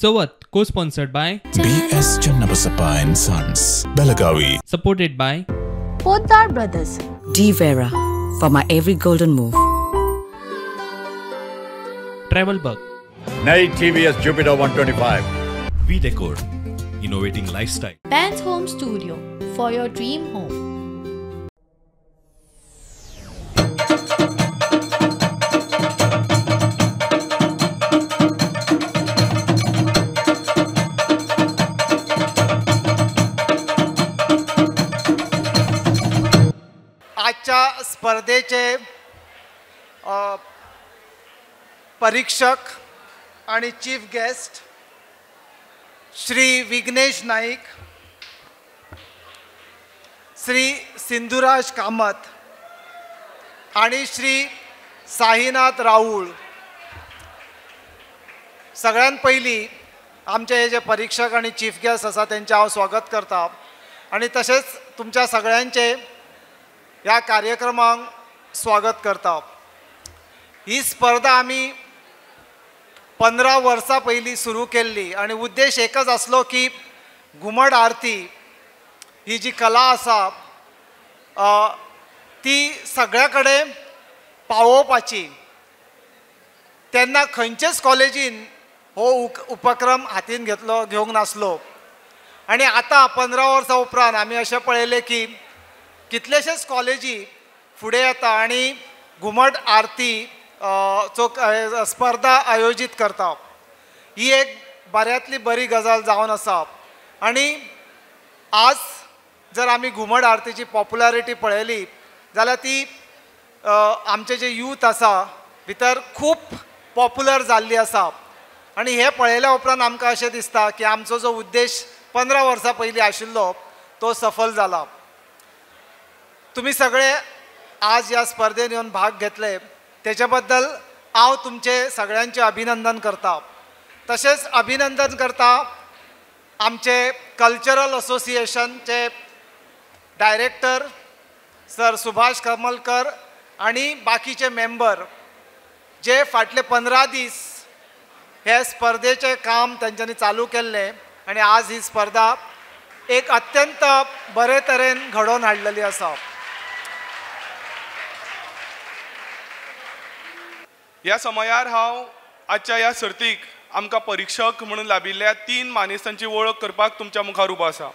Chavath co-sponsored by B S Channabasappa and sons, Belagavi. Supported by Poddar brothers, D Vera for my every golden move, travel bug, Nai TVS Jupiter 125, V Decor, innovating lifestyle, Pants Home Studio for your dream home. आजच्या स्पर्धेचे परीक्षक आणि chief guest Shri Vighnesh Naik, Shri Sindhuraj Kamat आणि श्री साईनाथ राऊळ। सगळ्यात पहिली आमचे हे जे परीक्षक आणि चीफ गेस्ट आसा तेंचें हांव स्वागत करता आणि तशेंच तुमच्या सगळ्यांचे ह्या कार्यक्रमाक स्वागत करता। ही स्पर्धा आमी 15 वर्सां पयलीं सुरू केल्ली आनी उद्देश एकच आसलो की घुमट आरती ही जी कला आसा ती सगळ्या कडेन पावोवपाची। तेन्ना खंयचेच कॉलेजीन हो उपक्रम हातीन घेतलो घेवंक नासलो आनी आतां 15 वर्सां उपरांत आमी अशें पळयलें की कितलेशेच कॉलेजी फुडें येता आनी घुमट आरती चो स्पर्धा आयोजीत करता। ही एक बऱ्यांतली बरी गजाल जावन आसा आनी आज जर आमी घुमट आरतीची पॉप्युलरिटी पळयली जाल्यार ती आमचे जे यूथ आसा भितर खूब पॉप्युलर जाल्ली आसा आनी हें पळयल्या उपरांत आमकां अशें दिसता की आमचो जो उद्देश 15 वर्सां पयलीं आशिल्लो तो सफल जाला। तुमी सगळे आज ह्या स्पर्धेन येवन भाग घेतले तेच्या बद्दल हांव तुमचे सगळ्यांचे अभिनंदन करता। तशेंच अभिनंदन करता आमचे कल्चरल असोसिएशनचे डायरेक्टर सर सुभाष कमलकर आनी बाकीचे मेंबर जे फाटले 15 दीस हे स्पर्धेचें काम तेंच्यांनी चालू केल्लें आनी आज ही स्पर्धा एक अत्यंत बरे तरेन घडोवन हाडलेली आसा। ह्या समयार हांव आजच्या ह्या सर्तीक आमकां परिक्षक म्हणून लाभिल्ल्या 3 मानेस्तांची वळख करपाक तुमच्या मुखार उबो आसा।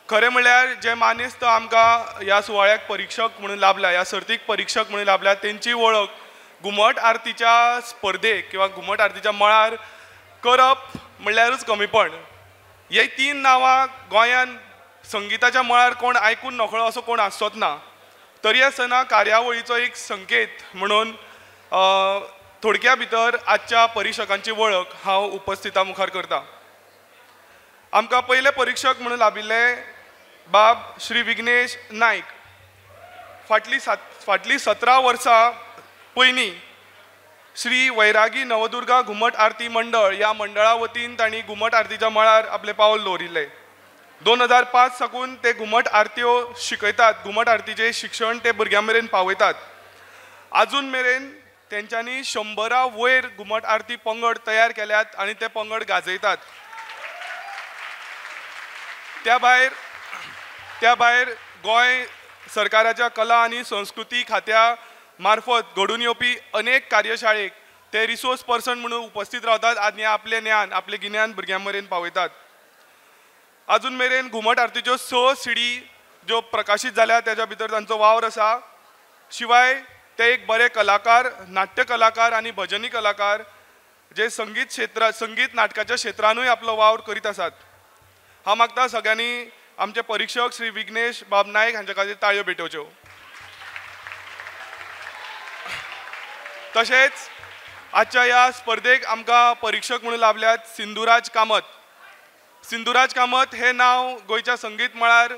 खरें म्हणल्यार जे मानेस्त आमकां ह्या सुवाळ्याक परिक्षक म्हणून लाभला, ह्या सर्तीक परिक्षक म्हणून लाभल्या, तेंची वळख घुमट आरतीच्या स्पर्धेक किंवा घुमट आरतीच्या मळार करप म्हणल्यारूच कमीपण। हे 3 नांवां गोंयान संगिताच्या मळार कोण आयकून नकळो असो कोण आसचोच ना, तरी आसतना कार्यावळीचो एक संकेत म्हणून थोडक्या भितर आजच्या परिक्षकांची वळख हांव उपस्थिता मुखार करता। आमकां पयले परिक्षक म्हणून लाभिल्ले बाब श्री विघ्नेश नायक। फाटली 17 वर्सां पयलीं श्री वैरागी नवदुर्गा घुमट आरती मंडळ ह्या मंडळा वतीन तांणी घुमट आरतीच्या मळार आपलें पावल दवरिल्लें। 2005 साकून ते घुमट आरत्यो शिकयतात, घुमट आरतीचें शिक्षण ते भुरग्यां मेरेन पावयतात। आजून मेरेन तेंच्यांनी 100 वयर घुमट आरती पंगड तयार केल्यात आनी ते पंगड गाजयतात। त्या भायर गोंय सरकाराच्या कला आनी संस्कृती खात्या मार्फत घडून येवपी अनेक कार्यशाळेक ते रिसोर्स पर्सन म्हणून उपस्थित रावतात आनी आपलें ज्ञान, आपलें गिन्यान भुरग्यां मेरेन पावयतात। आजून मेरेन घुमट आरतीच्यो 6 सीडी ज्यो प्रकाशीत जाल्या तेज्या भितर तांचो वावर आसा। शिवाय ते एक बरे कलाकार, नाट्य कलाकार आनी भजनी कलाकार जे संगीत नाटकाच्या क्षेत्रानूय आपलो वावर करीत आसात। हांव मागता सगळ्यांनी आमचे परिक्षक श्री विघ्नेश बाब नायक हांच्या खातीर ताळयो भेटोवच्यो। तशेंच आजच्या ह्या स्पर्धेक आमकां परिक्षक म्हणून लाभल्यात सिंधुराज कामत। सिंधुराज कामत हें नांव गोंयच्या संगीत मळार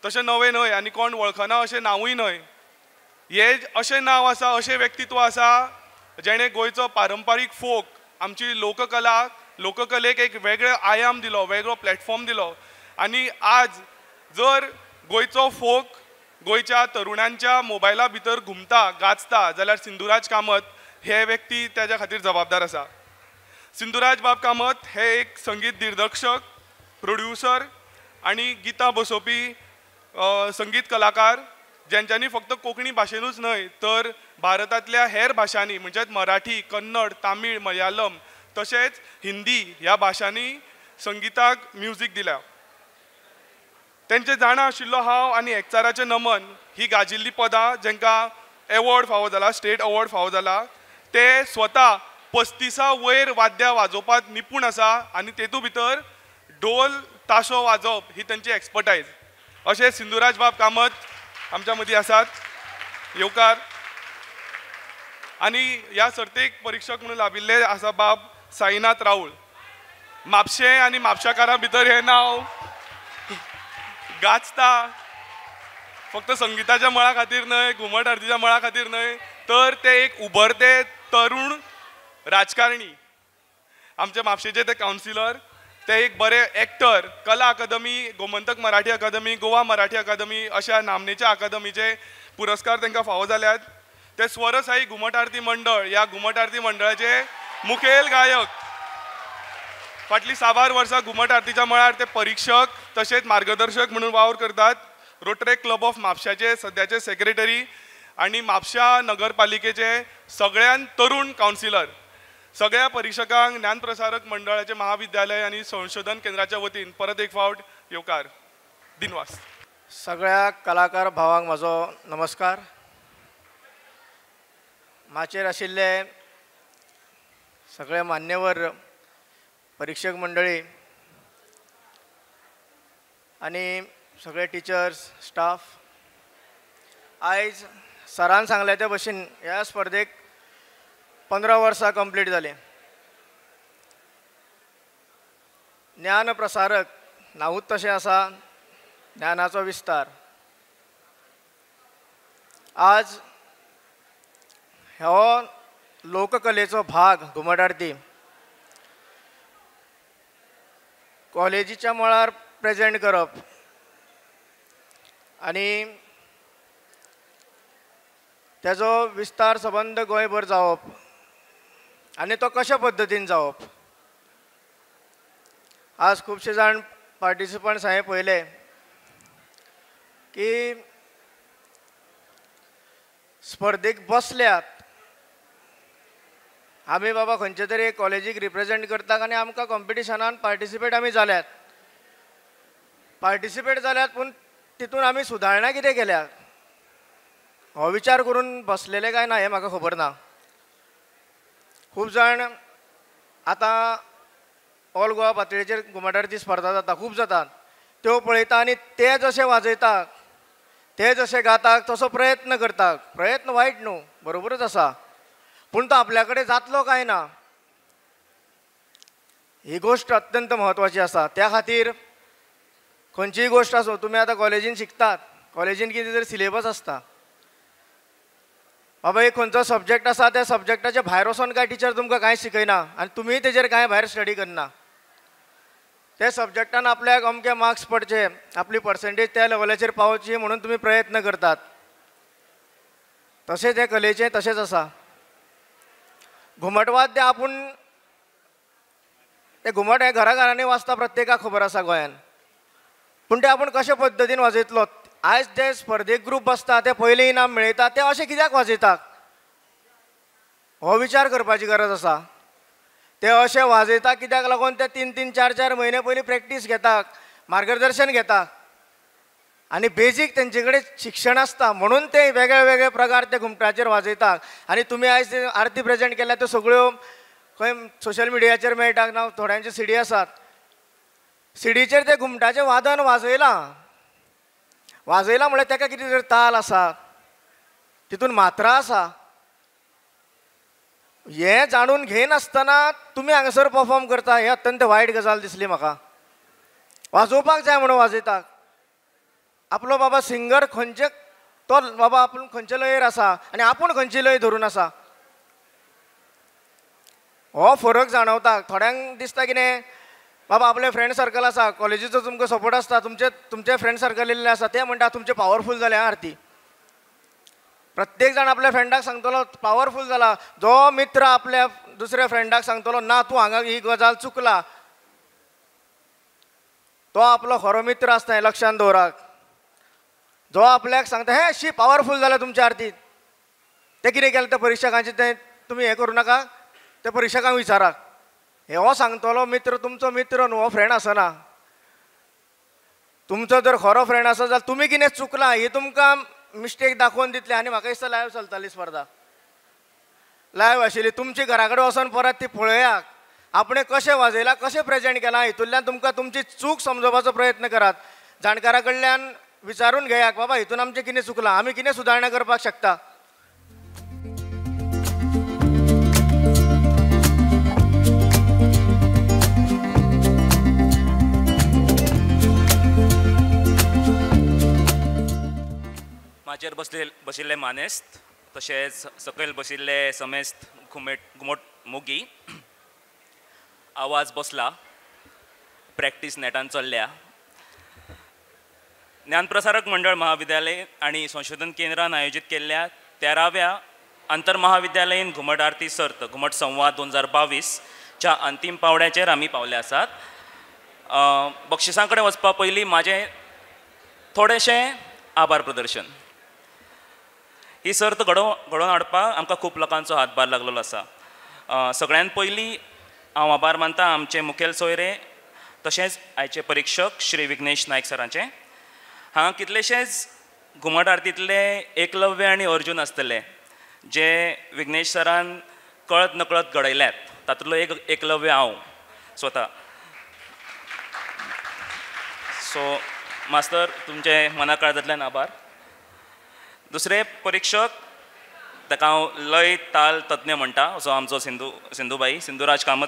तशें नवें न्हय आनी कोण वळखना अशें नांवूय न्हय। हे अशें नांव आसा, अशें व्यक्तित्व आसा जेणें गोंयचो पारंपारीक फोक, आमची लोककला, लोककलेक एक वेगळो आयाम दिलो, वेगळो प्लॅटफॉर्म दिलो आनी आज जर गोंयचो फोक गोंयच्या तरुणांच्या मोबायला भितर घुमता, गाजता जाल्यार सिंधुराज कामत हे व्यक्ती तेज्या खातीर जबाबदार आसा। सिंधुराज बाब कामत हे एक संगीत दिग्दर्शक, प्रोड्युसर आनी गितां बसोवपी संगीत कलाकार, ज्यांच्यांनी फक्त कोंकणी भाशेनूच न्हय तर भारतांतल्या हेर भाशांनी म्हणजेच मराठी, कन्नड, तामीळ, मलयालम तशेंच हिंदी ह्या भाशांनी संगीताक म्युजीक दिल्या. तेंचे जाणा आशिल्लो हांव आनी एकचाराचें नमन ही गाजिल्लीं पदां जांकां एवॉर्ड फावो जाला, स्टेट अवॉर्ड फावो जाला, ते स्वता 35 वयर वाद्यां वाजोवपाक निपूण आसा आनी तेतू भितर ढोल ताशो वाजोवप ही तेंची एक्सपर्टायज. अशें सिंधुराज बाब कामत आमच्या मदीं आसात, येवकार. आनी ह्या सर्तेक परिक्षक म्हणून लाभिल्ले आसा बाब साईनाथ राऊळ. म्हापशें आनी म्हापशाकारां भितर हें नांव गाजता, फक्त संगीताच्या मळा खातीर न्हय, घुमट आरतीच्या मळा खातीर न्हय, तर ते एक उबरते तरुण राजकारणी. आमच्या म्हापशेचे ते कावन्सिलर, ते एक बरे एक्टर, कला अकादमी, गोमंतक मराठी अकादमी, गोवा मराठी अकादमी अशा नामनेच्या अकादमीचे पुरस्कार तांकां फावो जाल्यात. ते स्वरसाई घुमट आरती मंडळ ह्या घुमट आरती मंडळाचे मुखेल गायक. फाटलीं साबार वर्सां घुमट आरतीच्या मळार ते परिक्षक तशेंच मार्गदर्शक म्हणून वावर करतात. रोटरी क्लब ऑफ म्हापशाचे सद्याचे सेक्रेटरी आनी म्हापशा नगरपालिकेचे सगळ्यान तरुण कावन्सिलर. सगळ्या परिक्षकांक ज्ञानप्रसारक मंडळाचे महाविद्यालय आनी संशोधन केंद्राच्या वतीन परत एक फावट येवकार. दिनवास. सगळ्या कलाकार भावांक म्हजो नमस्कार. माचयेर आशिल्ले सगळे मान्यवर परिक्षक मंडळी आनी सगळे टिचर्स, स्टाफ, आयज सरान सांगलें ते भशेन ह्या स्पर्धेक 15 वर्सां कंप्लीट जालीं. ज्ञान प्रसारक नांवूच तशें आसा, ज्ञानाचो विस्तार. आज हो लोककलेचो भाग घुमट आरती कॉलेजीच्या मळार प्रेजेंट करप आनी तेजो विस्तार सबंद गोंयभर जावप आनी तो कशा पद्दतीन जावप. आज खुबशे जाण पार्टिसिपंट्स हांवें पळयले की स्पर्धेक बसल्यात आमी बाबा खंयचे तरी एक कॉलेजीक रिप्रेजेंट करतात आनी आमकां कॉम्पिटिशनान पार्टिसिपेट आमी जाल्यात, पार्टिसिपेट जाल्यात, पूण तितून आमी सुदारणा कितें केल्या हो विचार करून बसलेले काय ना हें म्हाका खबर ना. खूब जाण आतां ऑल गोवा पातळेचेर घुमट आरती स्पर्धा जाता, खूब जातात, त्यो पळयता आनी ते जशे वाजयता, ते जशे गाता तसो प्रयत्न करता. प्रयत्न वायट न्हू, बरोबरच आसा, पूण तो आपल्या कडेन जातलो काय ना ही गोश्ट अत्यंत म्हत्वाची आसा. त्या खातीर खंयचीय गोश्ट आसूं, तुमी आतां कॉलेजीन शिकतात, कॉलेजीन कितें तरी सिलेबस आसता, बाबा एक खंयचो सब्जेक्ट आसा त्या सब्जेक्टाच्या भायर वचोन काय टिचर तुमकां कांय शिकयना आनी तुमीय तेजेर कांय भायर स्टडी करना. त्या सब्जेक्टान आपल्याक अमके मार्क्स पडचे, आपली पर्संटेज त्या लेवलाचेर पावची म्हणून तुमी प्रयत्न करतात. तशेंच हे कलेचें तशेंच आसा. घुमटवाद्य आपूण तें घुमट हें घरा घरांनी वाजता, प्रत्येकाक खबर आसा गोंयान, पूण तें आपूण कशे पद्दतीन वाजयतलो. आयज जे स्पर्धेक ग्रूप बसता ते पयलें इनाम मेळयता, ते अशें कित्याक वाजयता हो विचार करपाची गरज आसा. ते अशें वाजयता कित्याक लागून ते 3 3 4 4 म्हयने पयलीं प्रॅक्टीस घेता, मार्गदर्शन घेता आनी बेजीक तेंचे कडेन शिक्षण आसता म्हणून ते वेगळे वेगळे प्रकार ते घुमटाचेर वाजयता. आनी तुमी आयज आरती प्रेजेंट केल्या त्यो सगळ्यो खंय सोशल मिडियाचेर मेळटा ना, थोड्यांचे सिडी आसात, सिडीचेर ते घुमटाचें वादन वाजयलां, वाजयलां म्हळ्यार ताका कितें तरी ताल आसा, तितून मात्रा आसा. हें जाणून घेयनासतना तुमी हांगासर परफॉर्म करता हें अत्यंत वायट गजाल दिसली म्हाका. वाजोवपाक जाय म्हणून वाजयता, आपलो बाबा सिंगर खंयचे तो बाबा आपूण खंयचे लयेर आसा आनी आपूण खंयची लय धरून आसा हो फरक जाणवता. थोड्यांक दिसता कितें बाबा आपले फ्रेंड सर्कल आसा, कॉलेजीचो तुमकां सपोर्ट आसता, तुमचे तुमचे फ्रेंड सर्कल येयल्ले आसा, ते म्हणटा तुमचें पावरफूल जालें आरती. प्रत्येक जाण आपल्या फ्रेंडाक सांगतलो पावरफूल जाला. जो मित्र आपल्या दुसऱ्या फ्रेंडाक सांगतलो ना तूं हांगा ही गजाल चुकला. तो आपलो खरो मित्र आसता हें लक्षांत दवरात. जो आपल्याक सांगता हे शी पावरफूल जालें तुमच्या आरतीत, तें कितें केलें त्या परिक्षकांचें तें तुमी हें करूं नाका, त्या परिक्षकांक विचारात. हो सांगतलो मित्र तुमचो मित्र न्हू, हो फ्रेंड आसना. तुमचो जर खरो फ्रेंड आसा जाल्यार तुमी कितें चुकलां ही तुमकां मिस्टेक दाखोवन दितले. आनी म्हाका दिसता लायव चलताली स्पर्धा, लायव आशिल्ली, तुमचे घरा कडेन वचोन परत ती पळयात आपणें कशें वाजयलां कशें प्रेजेंट केलां. हितूंतल्यान तुमकां तुमची चूक समजोवपाचो प्रयत्न करात, जाणकारा कडल्यान विचारून घेयात बाबा हितून आमचें कितें चुकलां, आमी कितें सुदारणा करपाक शकता. माचयेर बशिल्ले मानेस्त तशेंच सकयल बशिल्ले समेस्त घुमट मोगी, आवाज बसला, प्रॅक्टीस नेटान चल्ल्या. ज्ञानप्रसारक मंडळ महाविद्यालय आनी संशोधन केंद्रान आयोजीत केल्ल्या 13व्या आंतरमहाविद्यालयीन घुमट आरती सर्त घुमट संवाद 2022च्या अंतीम पावंड्याचेर आमी पावले आसात. बक्षिसां कडेन वचपा पयलीं म्हाजें थोडेशें आभार प्रदर्शन. ही सर्त घडोवन हाडपाक आमकां खूब लोकांचो हातभार लागलेलो आसा. सगळ्यान पयलीं हांव आभार मानता आमचे मुखेल सोयरे तशेंच आयचे परिक्षक श्री विघ्नेश नायक सरांचे. हांगा कितलेशेच घुमट आरतींतले एकलव्य आनी अर्जुन आसतले जे विघ्नेश सरान कळत नकळत घडयल्यात, तातूंतलो एक एकलव्य हांव स्वता. सो मास्तर तुमचे मना काळजांतल्यान आभार. दुसरे परिक्षक ताका हांव लय ताल तज्ञ म्हणटा असो आमचो Sindhubai Sindhuraj Kamat.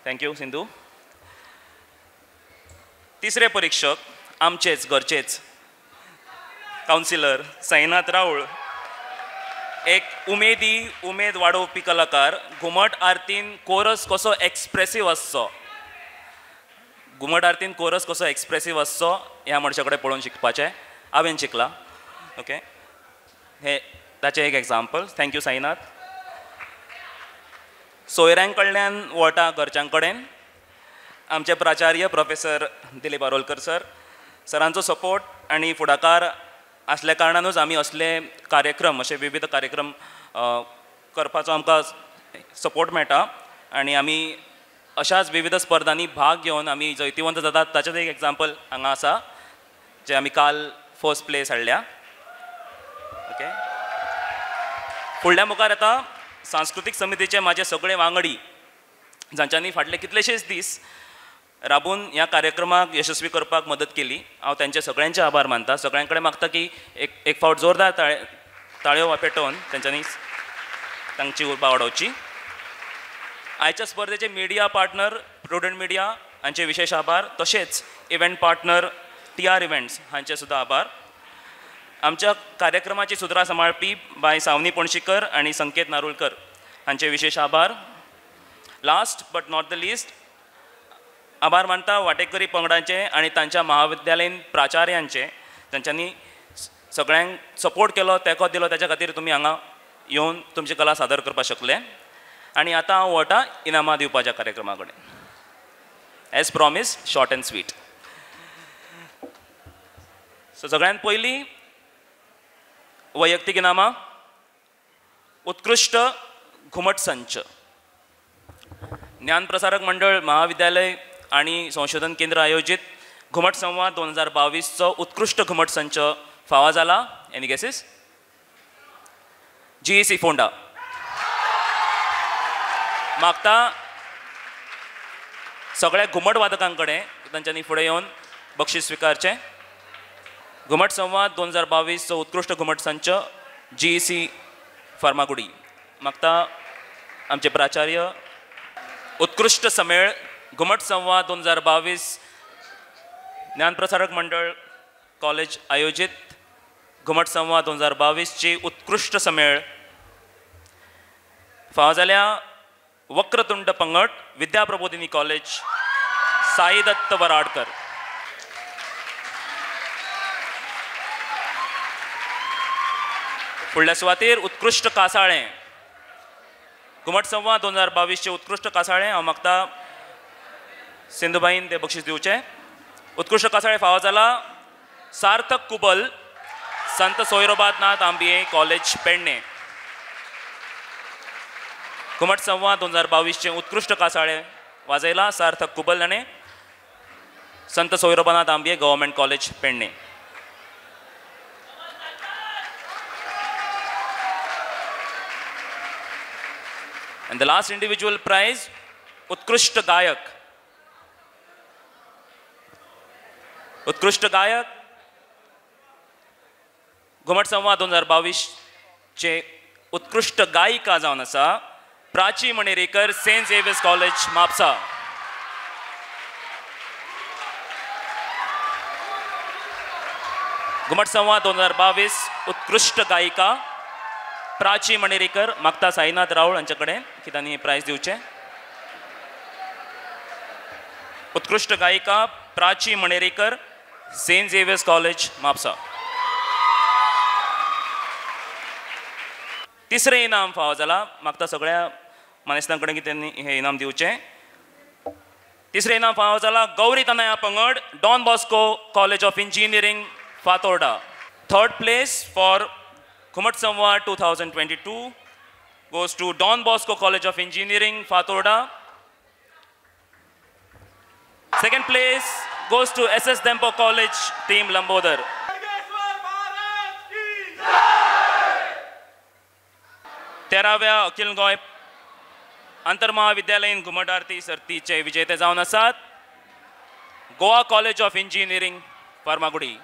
Thank you Sindhu. तिसरे परिक्षक आमचेच घरचेच कावन्सिलर साईनाथ राऊळ, एक उमेद वाडोवपी कलाकार. घुमट आरतीन कोरस कसो एक्सप्रेसीव आसचो, घुमट आरतीन कोरस कसो एक्सप्रेसीव आसचो ह्या मनशा कडेन पळोवन शिकपाचें हांवें शिकलां. ओके, हे ताचें एक एग्जाम्पल. Thank you Sainath. सोयऱ्यां कडल्यान वळटा घरच्यां कडेन आमचे प्राचार्य प्रोफेसर दिलीप आरोलकर सर, सरांचो सपोर्ट आनी फुडाकार आसल्या कारणानूच आमी असले कार्यक्रम अशे विविध कार्यक्रम करपाचो आमकां सपोर्ट मेळटा आनी आमी अशाच विविध स्पर्धांनी भाग घेवन आमी जैतिवंत जातात. ताचें एक एग्जाम्पल हांगा आसा जें आमी काल फर्स्ट प्लेस हाडल्या. ओके, फुडल्या मुखार येता सांस्कृतीक समितीचे म्हाजे सगळे वांगडी जांच्यांनी फाटले कितलेशेच दीस राबून ह्या कार्यक्रमाक यशस्वी करपाक मदत केली. हांव तांचे सगळ्यांचे आभार मानता. सगळ्यां कडेन मागता की एक फावट जोरदार ताळयो पेटोवन तांच्यांनी तांची उर्बा वाडोवची. आयच्या स्पर्धेचे मिडिया पार्टनर प्रुडंट मिडिया हांचे विशेश आभार, तशेंच इव्हेंट पार्टनर TR events हांचे सुद्दां आभार. आमच्या कार्यक्रमाची सुत्रां सांबाळपी बाय सावनी पणशीकर आनी संकेत नारुलकर हांचे विशेश आभार. Last but not the least आभार मानता वाटेकरी पंगडांचे आनी तांच्या महाविद्यालयीन प्राचार्यांचे, तांच्यांनी सगळ्यांक सपोर्ट केलो, तेंको दिलो, ताच्या खातीर तुमी हांगा येवन तुमची कला सादर करपाक शकले. आनी आतां हांव वता इनामां दिवपाच्या कार्यक्रमा कडेन. As promise, short and sweet. So सगळ्यांत पयलीं वैयक्तीक इनामां. उत्कृश्ट घुमट संच ज्ञानप्रसारक मंडळ महाविद्यालय आनी संशोधन केंद्र आयोजीत घुमट संवाद 2022चो उत्कृश्ट घुमट संच फावा जाला. Any guesses? GEC Ponda. मागता सगळ्या घुमट वादकां कडेन तांच्यांनी फुडें येवन बक्षीस स्विकारचें. घुमट संवाद 2022चो उत्कृश्ट घुमट संच GEC Farmagudi. मागता आमचे प्राचार्य उत्कृश्ट समेळ घुमट संवाद 2022 ज्ञानप्रसारक मंडळ कॉलेज आयोजीत घुमट संवाद 2022ची उत्कृश्ट समेळ फावो जाल्या वक्रतुंड पंगड विद्या प्रबोधिनी कॉलेज साईदत्त वराडकर. फुडल्या सुवातेर उत्कृश्ट कासाळें घुमट संवाद 2022चे उत्कृश्ट कासाळें हांव मागता सिंधुबाईन तें बक्षीस दिवचें. उत्कृश्ट कासाळें फावो जाला सार्थक कुबल, संत सोयरोबादनाथ आंबिये कॉलेज, पेडणे. घुमट संवाद 2022चे उत्कृश्ट कासाळें वाजयला सार्थक कुबल हाणें, Sant Soirobanath Ambiye government college, Pedne. And the last individual prize, उत्कृष्ट गायक. उत्कृष्ट गायक घुमट संवाद 2022चे उत्कृष्ट गायिका जावन आसा Prachi Manerekar, Saint Xavier's college, Mapusa. Ghumat Samvad 2022 उत्कृश्ट गायिका प्राची मणेरेकर. मागता साईनाथ राऊळ हांचे कडेन की तांणी प्रायज दिवचें. उत्कृश्ट गायिका Prachi Manerekar, Saint Xavier's college, Mapusa. तिसरें इनाम फावो जाला. मागता सगळ्या मानेस्तां कडेन की त्यांनी हें इनाम दिवचें. तिसरें इनाम फावो जाला गौरी तनया पंगड, Don Bosco college of engineering, Fatorda. Third place for Ghumat Samvad 2022 goes to Don Bosco College of Engineering, Fatorda. Second place goes to SS Dempo College, Team Lambodar. 13व्या अखिल गोंय आंतरमहाविद्यालयीन घुमट आरती सर्तीचे विजेते जावन आसात Goa college of engineering, Farmagudi.